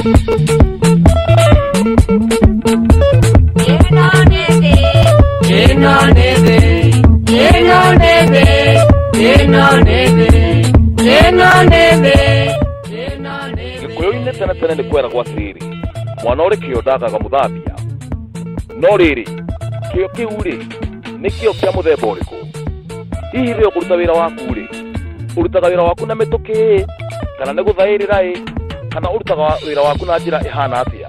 Ĩno nĩ thĩ, ĩno nĩ thĩ, ĩno nĩ thĩ, ĩno nĩ thĩ, ĩno nĩ thĩ, ĩno nĩ thĩ. Gĩkũyũ-inĩ tene tene nĩ kweragwo atĩrĩrĩ, mwana ũrĩ kĩo ndagaga mũthambia. No rĩrĩ, kĩo kĩu rĩ, nĩ kĩo kĩa mũthemba ũrĩkũ? Hihi rĩrĩa ũkũruta wĩra waku rĩ, ũrutaga wĩra waku na mĩtũkĩ kana nĩ gũthaĩrĩra ĩ, kana ũrutaga wĩra waku na njĩra ĩhana atĩa?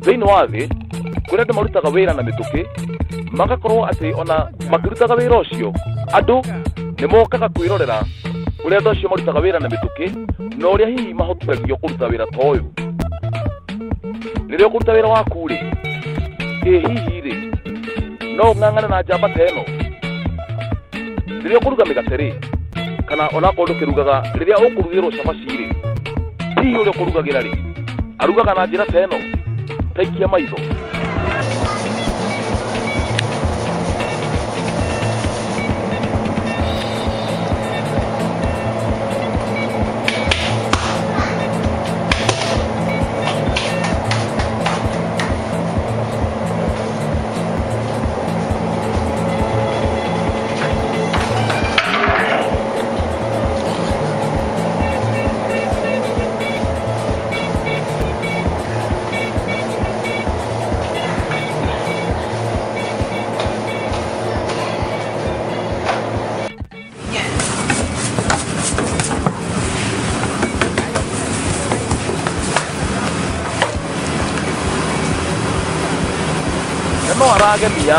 Thĩinĩ wa thĩ, kũrĩ andũ marutaga wĩra na mĩtũkĩ, magakorwo atĩ ona makĩrutaga wĩra ũcio, andũ nĩ mokaga kwĩrorera ũrĩa andũ acio marutaga wĩra na mĩtũkĩ, na ũrĩa hihi mahotithagio kũruta wĩra ta ũyũ. Rĩrĩa ũkũruta wĩra waku rĩ, ĩ hihi rĩ, no ũng'ang'ane na njamba ta ĩno? Rĩrĩa ũkũruga mĩgate rĩ, kana onakorwo ndũkĩrugaga, rĩrĩa ũkũrugĩrwo cabaci rĩ, hihi ũrĩa ũkũrugagĩra rĩ, arugaga na njĩra ta ĩno? Ta ikia maitho. Na no aragemia.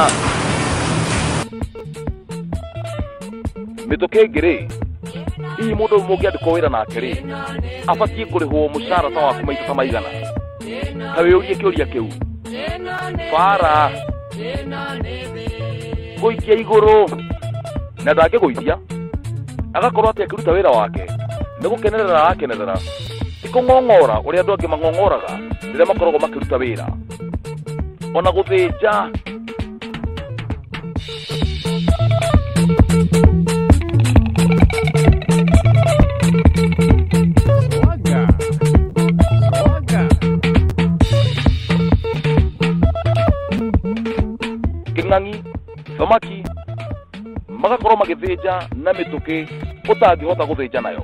Mĩtũkĩ ĩngĩ rĩ, hihi mũndũ ũyũ mũngĩandĩkwo wĩra nake rĩ, abatiĩ kũrĩhwo mũcara ta waku maita ta maigana? Ta wĩyũrie kĩũria kĩu. Bara gũikia igũrũ na ndangĩgũithia, agakorwo atĩ akĩruta wĩra wake nĩ gũkenerera arakenerera, ti kũng'ong'ora ũrĩa andũ angĩ mang'ong'oraga rĩrĩa makoragwo makĩruta wĩra, ona gũthĩnja. Swaga. Swaga. Kĩng'ang'i, thamaki, magakorwo magĩthĩnja na mĩtũkĩ ũtangĩhota gũthĩnja nayo.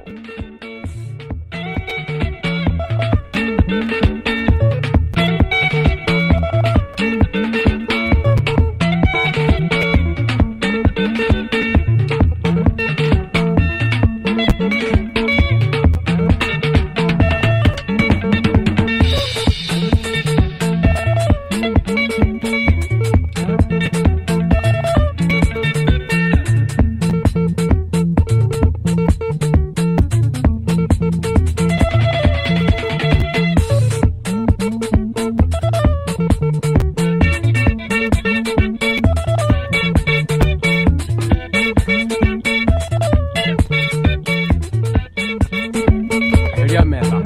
Eheria metha.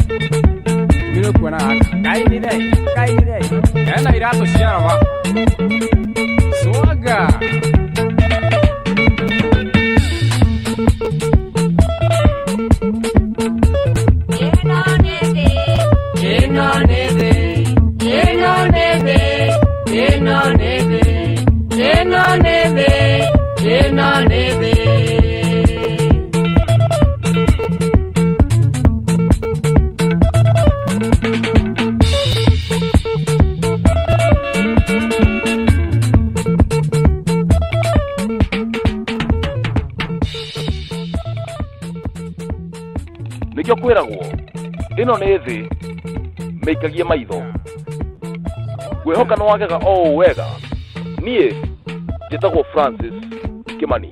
Nĩ kuona gaka. Kainire, kainire. Ena iratũ cia raba. Swaga. Ĩno nĩ thĩ, ĩno nĩ thĩ, ĩno nĩ thĩ, ĩno nĩ thĩ, ĩno nĩ thĩ, ĩno nĩ thĩ. Nĩkĩo kwĩragwo ĩno nĩ thĩ, mĩikagie maitho. Ngwĩhoka nĩ wagega o ũũ wega. Niĩ njĩtagwo Francis Kimani.